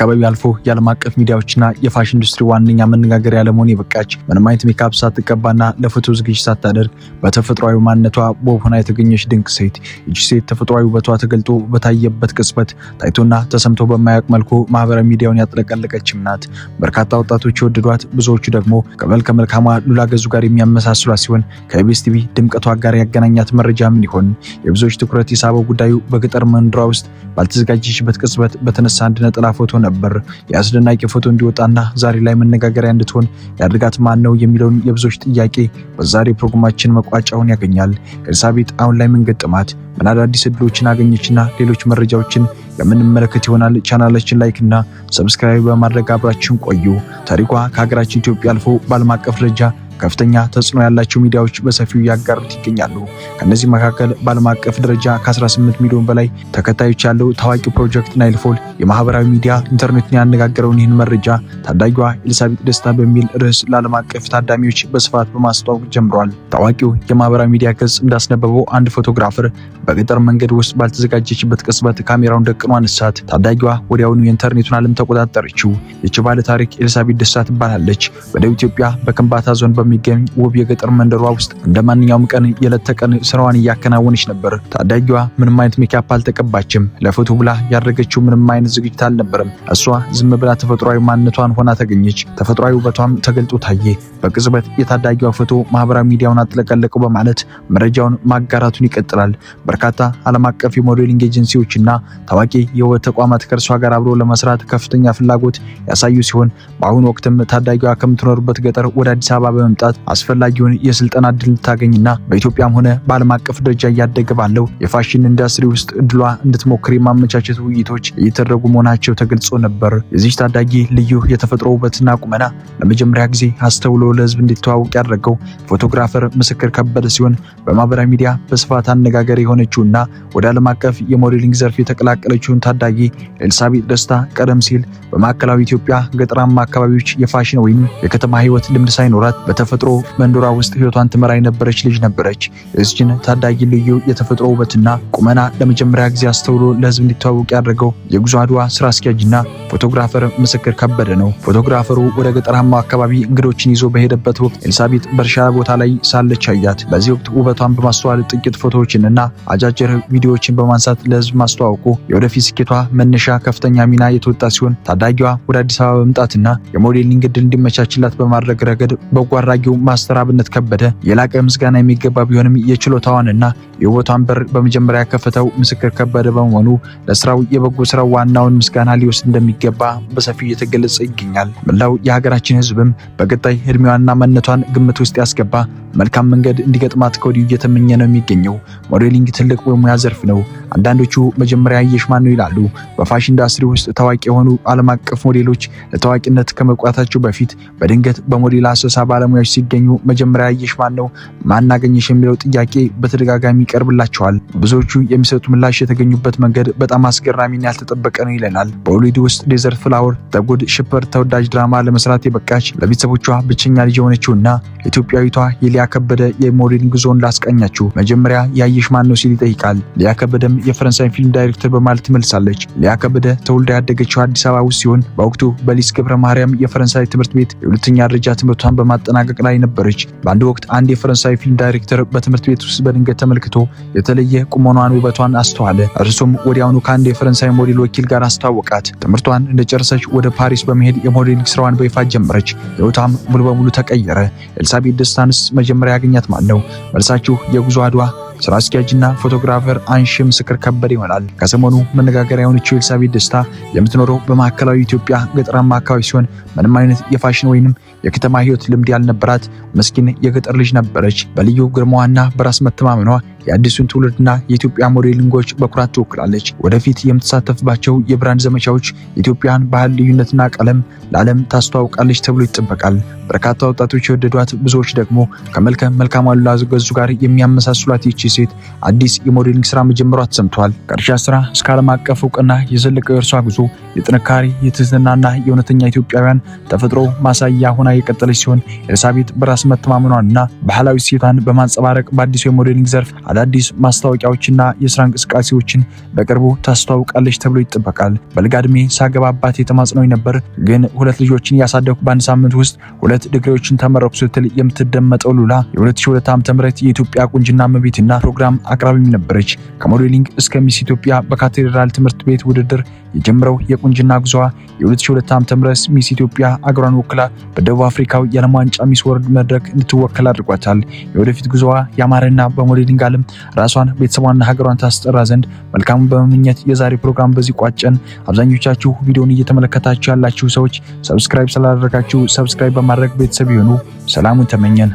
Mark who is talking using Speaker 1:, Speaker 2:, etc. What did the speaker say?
Speaker 1: ከአካባቢ አልፎ የዓለም አቀፍ ሚዲያዎችና የፋሽን ኢንዱስትሪ ዋነኛ መነጋገሪያ ለመሆን የበቃች፣ ምንም አይነት ሜካፕ ሳትቀባና ለፎቶ ዝግጅት ሳታደርግ በተፈጥሯዊ ማንነቷ ውብ ሆና የተገኘች ድንቅ ሴት። ይቺ ሴት ተፈጥሯዊ ውበቷ ተገልጦ በታየበት ቅጽበት ታይቶና ተሰምቶ በማያውቅ መልኩ ማህበራዊ ሚዲያውን ያጥለቀለቀችም ናት። በርካታ ወጣቶች የወደዷት፣ ብዙዎቹ ደግሞ ከመልከ መልካሟ ሉላ ገዙ ጋር የሚያመሳስሏት ሲሆን ከኢቢኤስ ቲቪ ድምቀቷ ጋር ያገናኛት መረጃ ምን ይሆን? የብዙዎች ትኩረት የሳበው ጉዳዩ በገጠር መንደሯ ውስጥ ባልተዘጋጀችበት ቅጽበት በተነሳ አንድ ነጠላ ፎቶ ነበር። የአስደናቂ ፎቶ እንዲወጣና ዛሬ ላይ መነጋገሪያ እንድትሆን ያደርጋት ማን ነው የሚለውን የብዙዎች ጥያቄ በዛሬ ፕሮግራማችን መቋጫውን ያገኛል። ኤልሳቤጥ አሁን ላይ ምን ገጠማት? ምን አዳዲስ እድሎችን አገኘችና ሌሎች መረጃዎችን የምንመለከት ይሆናል። ቻናላችን like እና subscribe በማድረግ አብራችን ቆዩ። ታሪኳ ከሀገራችን ኢትዮጵያ አልፎ በዓለም አቀፍ ደረጃ ከፍተኛ ተጽዕኖ ያላቸው ሚዲያዎች በሰፊው እያጋሩት ይገኛሉ። ከእነዚህ መካከል በዓለም አቀፍ ደረጃ ከ18 ሚሊዮን በላይ ተከታዮች ያለው ታዋቂ ፕሮጀክት ናይልፎል የማህበራዊ ሚዲያ ኢንተርኔትን ያነጋገረውን ይህን መረጃ ታዳጊዋ ኤልሳቤጥ ደስታ በሚል ርዕስ ለዓለም አቀፍ ታዳሚዎች በስፋት በማስተዋወቅ ጀምሯል። ታዋቂው የማህበራዊ ሚዲያ ገጽ እንዳስነበበው አንድ photographer በገጠር መንገድ ውስጥ ባልተዘጋጀችበት ቅጽበት ካሜራውን ደቅኖ አነሳት። ታዳጊዋ ወዲያውኑ የኢንተርኔቱን ዓለም ተቆጣጠረችው። ይህች ባለ ታሪክ ኤልሳቤጥ ደስታ ትባላለች። በደቡብ ኢትዮጵያ በከምባታ ዞን በሚገኝ ውብ የገጠር መንደሯ ውስጥ እንደ ማንኛውም ቀን የዕለት ተቀን ስራዋን እያከናወነች ነበር። ታዳጊዋ ምንም አይነት ሜካፕ አልተቀባችም። ለፎቶ ብላ ያደረገችው ምንም አይነት ዝግጅት አልነበረም። እሷ ዝም ብላ ተፈጥሯዊ ማንነቷን ሆና ተገኘች። ተፈጥሯዊ ውበቷም ተገልጦ ታየ። በቅጽበት የታዳጊዋ ፎቶ ማህበራዊ ሚዲያውን አጥለቀለቀው በማለት መረጃውን ማጋራቱን ይቀጥላል። በርካታ ዓለም አቀፍ የ modeling ኤጀንሲዎችና ታዋቂ የውበት ተቋማት ከእርሷ ጋር አብሮ ለመስራት ከፍተኛ ፍላጎት ያሳዩ ሲሆን በአሁኑ ወቅትም ታዳጊዋ ከምትኖርበት ገጠር ወደ አዲስ አበባ በመምጣት አስፈላጊውን የስልጠና እድል እንድታገኝና በኢትዮጵያም ሆነ በዓለም አቀፍ ደረጃ እያደገ ባለው የፋሽን ኢንዱስትሪ ውስጥ እድሏ እንድትሞክር የማመቻቸት ውይይቶች እየተደረጉ መሆናቸው ተገልጾ ነበር። የዚች ታዳጊ ልዩ የተፈጥሮ ውበትና ቁመና ለመጀመሪያ ጊዜ አስተውሎ ለሕዝብ እንዲተዋወቅ ያደረገው photographer ምስክር ከበደ ሲሆን በማህበራዊ ሚዲያ በስፋት አነጋጋሪ የሆነችውና ወደ ዓለም አቀፍ የ modeling ዘርፍ የተቀላቀለችውን ታዳጊ ኤልሳቤጥ ደስታ ቀደም ሲል በማዕከላዊ ኢትዮጵያ ገጠራማ አካባቢዎች የፋሽን ወይም የከተማ ሕይወት ልምድ ሳይኖራት በተፈጥሮ መንደሯ ውስጥ ሕይወቷን ትመራ የነበረች ልጅ ነበረች። የዚችን ታዳጊ ልዩ የተፈጥሮ ውበትና ቁመና ለመጀመሪያ ጊዜ አስተውሎ ለሕዝብ እንዲተዋወቅ ያደረገው የጉዞ አድዋ ስራ አስኪያጅና photographer ምስክር ከበደ ነው። photographer ኡ ወደ ገጠራማው አካባቢ እንግዶችን ይዞ በሄደበት ወቅት ኤልሳቤጥ በእርሻ ቦታ ላይ ሳለች አያት። በዚህ ወቅት ውበቷን በማስተዋል ጥቂት ፎቶዎችንና አጫጭር ቪዲዮዎችን በማንሳት ለሕዝብ ማስተዋወቁ የወደፊት ስኬቷ መነሻ ከፍተኛ ሚና የተወጣ ሲሆን ታዳጊዋ ወደ አዲስ አበባ በመምጣትና የ modeling እድል እንዲመቻችላት በማድረግ ረገድ በጎ አድራጊው master አብነት ከበደ የላቀ ምስጋና የሚገባ ቢሆንም የችሎታዋንና የውበቷን በር በመጀመሪያ ከፈተው ምስክር ከበደ በመሆኑ ለስራው የበጎ ስራው ዋናውን ምስጋና ሊወስድ እንደሚገባ በሰፊው እየተገለጸ ይገኛል። መላው የሀገራችን ሕዝብም በቀጣይ እድሜዋንና ማንነቷን ግምት ውስጥ ያስገባ መልካም መንገድ እንዲገጥማት ከወዲሁ እየተመኘ ነው የሚገኘው። modeling ትልቅ የሙያ ዘርፍ ነው። አንዳንዶቹ መጀመሪያ ያየሽ ማን ነው ይላሉ። በፋሽን ኢንዱስትሪ ውስጥ ታዋቂ የሆኑ ዓለም አቀፍ ሞዴሎች ለታዋቂነት ከመብቃታቸው በፊት በድንገት በሞዴል አሰሳ ባለሙያዎች ሲገኙ መጀመሪያ ያየሽ ማን ነው፣ ማን አገኘሽ የሚለው ጥያቄ በተደጋጋሚ ይቀርብላቸዋል። ብዙዎቹ የሚሰጡት ምላሽ የተገኙበት መንገድ በጣም አስገራሚና ያልተጠበቀ ነው ይለናል። በሆሊውድ ውስጥ Desert Flower፣ The Good Shepherd ተወዳጅ ድራማ ለመስራት የበቃች፣ ለቤተሰቦቿ ብቸኛ ልጅ የሆነችውና ኢትዮጵያዊቷ የሊያ ከበደ የ modeling ጉዞን ላስቃኛችሁ መጀመሪያ ያየሽ ማን ነው ሲል ይጠይቃል። ሊያ ከበደም የፈረንሳይ ፊልም ዳይሬክተር በማለት ትመልሳለች። ሊያ ከበደ ተወልዳ ያደገችው አዲስ አበባ ውስጥ ሲሆን በወቅቱ በሊስ ገብረ ማርያም የፈረንሳይ ትምህርት ቤት የሁለተኛ ደረጃ ትምህርቷን በማጠናቀቅ ላይ ነበረች። በአንድ ወቅት አንድ የፈረንሳይ ፊልም ዳይሬክተር በትምህርት ቤት ውስጥ በድንገት ተመልክቶ የተለየ ቁመኗን፣ ውበቷን አስተዋለ። እርሱም ወዲያውኑ ከአንድ የፈረንሳይ ሞዴል ወኪል ጋር አስተዋወቃት። ትምህርቷን እንደጨረሰች ወደ ፓሪስ በመሄድ የ modeling ስራዋን በይፋ ጀመረች። ህይወቷም ሙሉ በሙሉ ተቀየረ። ኤልሳቤጥ ደስታንስ መጀመሪያ ያገኛት ማን ነው? መልሳችሁ የጉዞ አድዋ ስራ አስኪያጅና photographer አንሺ ምስክር ከበደ ይሆናል። ከሰሞኑ መነጋገሪያ የሆነችው ኤልሳቤጥ ደስታ የምትኖረው በማዕከላዊ ኢትዮጵያ ገጠራማ አካባቢ ሲሆን ምንም አይነት የፋሽን ወይንም የከተማ ህይወት ልምድ ያልነበራት ምስኪን የገጠር ልጅ ነበረች። በልዩ ግርማዋና በራስ መተማመኗ የአዲሱን ትውልድና የኢትዮጵያ modeling ኦች በኩራት ትወክላለች። ወደፊት የምትሳተፍባቸው የ brand ዘመቻዎች የኢትዮጵያን ባህል ልዩነትና ቀለም ለዓለም ታስተዋውቃለች ተብሎ ይጠበቃል። በርካታ ወጣቶች የወደዷት፣ ብዙዎች ደግሞ ከመልከ መልካሟ ሉላ ገዙ ጋር የሚያመሳስሏት ይቺ ሴት አዲስ የ modeling ስራ መጀመሯ ተሰምቷል። ከእርሻ ስራ እስከ ዓለም አቀፍ እውቅና የዘለቀው የእርሷ ጉዞ የጥንካሬ፣ የትህትናና የእውነተኛ ኢትዮጵያውያን ተፈጥሮ ማሳያ ሆና የቀጠለች ሲሆን ኤልሳቤጥ በራስ መተማመኗንና ባህላዊ እሴቷን በማንጸባረቅ በአዲሱ የ modeling ዘርፍ አዳዲስ ማስታወቂያዎችና የስራ እንቅስቃሴዎችን በቅርቡ ታስተዋውቃለች ተብሎ ይጠበቃል። በለጋ ዕድሜ ሳገባ አባቴ ተማጽነውኝ ነበር፣ ግን ሁለት ልጆችን እያሳደግኩ በአንድ ሳምንት ውስጥ ሁለት ዲግሪዎችን ተመረቅኩ ስትል የምትደመጠው ሉላ የ2002 ዓ.ም የኢትዮጵያ ቁንጅና እመቤትና ፕሮግራም አቅራቢም ነበረች። ከ modeling እስከ ሚስ ኢትዮጵያ በካቴድራል ትምህርት ቤት ውድድር የጀመረው የቁንጅና ጉዞዋ የ2002 ዓ.ም ሚስ ኢትዮጵያ አገሯን ወክላ በደቡብ አፍሪካው የዓለም ዋንጫ ሚስ ወርልድ መድረክ እንድትወከል አድርጓታል። የወደፊት ጉዞዋ ያማረና በ modeling ዓለም ራሷን፣ ቤተሰቧንና ሀገሯን ታስጠራ ዘንድ መልካሙን በመመኘት የዛሬ ፕሮግራም በዚህ ቋጨን። አብዛኞቻችሁ ቪዲዮን እየተመለከታችሁ ያላችሁ ሰዎች subscribe ስላላደረጋችሁ subscribe በማድረግ ቤተሰብ ይሁኑ። ሰላሙን ተመኘን።